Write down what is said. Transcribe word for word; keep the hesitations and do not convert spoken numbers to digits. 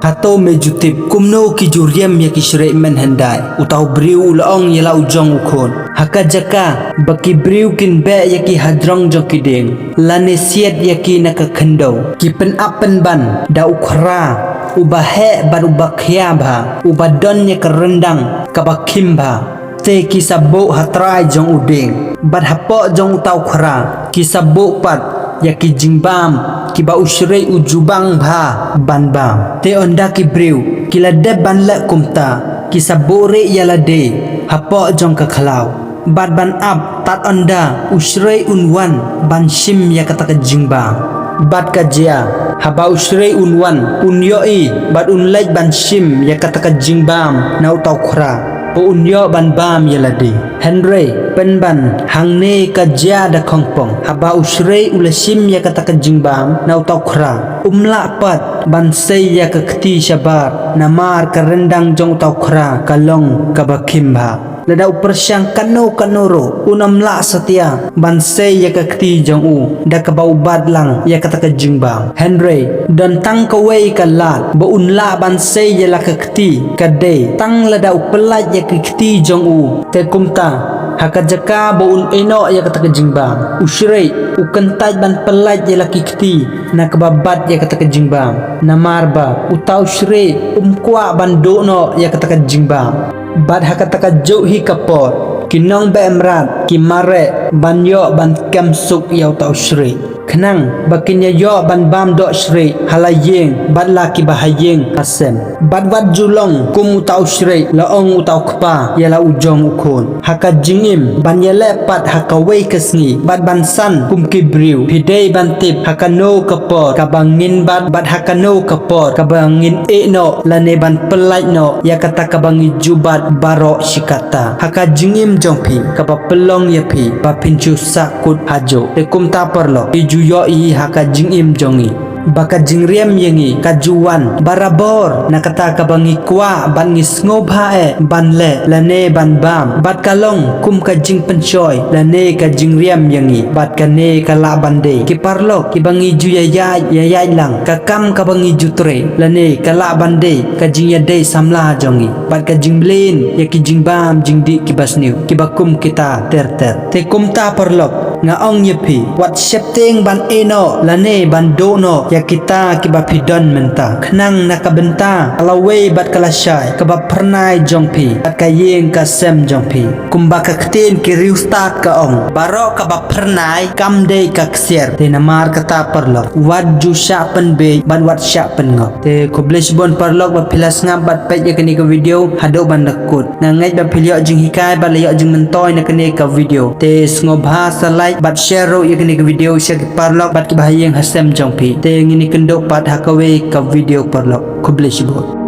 Hato me ju tip kumno ki ju riam ïa ki shrei mynhyndai? Uta u briew u la ong ïa la u jong u khun, ha ka jaka ba ki briew kin beh ïa ki hajrong jong ki dieng, lane siat ïa ki na ka khyndew, ki pynap pynban da u khra uba heh bad uba khia bha, uba don ïa ka ryndang kaba khim bha. Te ki sa buh ha trai jong u dieng bad hapoh jong uta u khra, ki sa buh pat ïa ki jingbam kiba u shrei u ju bang bha ban bam. Te ynda ki briew ki la dep ban leh kumta, ki sa buh rieh ïa lade hapoh jong ka khlaw, bad ban ap tad ynda u shrei un wan ban shim ïa kata ka jingbam. Bad ka jia, haba u shrei un wan, un ïohi bad un leit ban shim ïa kata ka jingbam na uta u khra, ba un ïoh ban bam ïa lade. Hynrei pynban hangne ka jia da khongpong, haba u shrei u la shim ïa kata ka jingbam na uta u khra, um lah pat ban sei ïa ka kti shabar, namar ka ryndang jong uta u khra ka long kaba khim bha. Lada u pyrshang kano kano ruh, un ym lah satia ban sei ïa ka kti jong u da kaba u bat lang ïa kata ka jingbam. Hynrei don tang kawei ka lad ba un lah ban sei ïa la ka kti, ka dei tang lada u pyllait ïa ka kti jong u. Te kumta, ha ka jaka ba un ïehnoh ïa kata ka jingbam, u shrei u kyntait ban pyllait ïa la ki kti na kaba bat ïa kata ka jingbam. Namar ba uta u shrei um kwah ban duh noh ïa kata ka jingbam. Bad ha kata ka juh hi ka por, ki nongbeh mrad ki mareh ban ïoh ban kem suk ïa uta u shrei, khnang ba kin ïa ïoh ban bam doh shrei ha la ïing bad la kiba ha ïing ha sem. Bad wat ju long kum uta u shrei, la ong uta u kpa ïa la u jong u khun, ha ka jingim ban ïaleh pat ha kawei ka sngi bad ban san kum ki briew, phi dei ban tip ha kano ka por kaba ngin bat, bad ha kano ka por kaba ngin ïehnoh lane ban pyllait noh ïa kata kaba ngi ju bat baroh shi katta ha ka jingim jong phi, kaba pynlong ïa phi ba phin shu sahkut hajuh. Te kumta paralok, phi ju ïohi ha ka jingim jong ngi ba ka jingriam ïa ngi ka ju wan barabor na kata kaba ngi kwah bad ngi sngewbha eh ban leh lane ban bam, bad ka long kum ka jingpynshoi lane ka jingriam ïa ngi. Bad kane ka lah ban dei, ki paralok, kiba ngi ju ïaid, ïaid lang, ka kam kaba ngi ju trei, lane ka lah ban dei ka jingïadei samla jong ngi bad ka jingmlien ïa ki jingbam jingdih kiba sniew kiba kum kita ter ter. Te kumta paralok, nga ong ïa phi, wat sheptieng ban ïehnoh lane ban duh noh ïa kita kiba phi don mynta, khnang na ka bynta ka lawei bad ka lashai kaba phyrnai jong phi bad ka ïing ka sem jong phi. Kumba ka ktien ki riewstad ka ong, baroh kaba phyrnai kam dei ka ksiar. Te namar kata paralok, wat ju shah pynbiej bad wat shah pynngop. Te khublei shibun paralok ba phi la sngap bad peit ïa kane ka video haduh ban da kut. Nga ngeit ba phi la ïoh jinghikai bad la ïoh jingmyntoi na kane ka video. Te sngewbha sa like bad share ruh ïa kane ka video sha ki paralok bad kiba ha ïing ha sem jong phi. Te ngin ïakynduh pat ha kawei ka video paralok. Khublei shibun.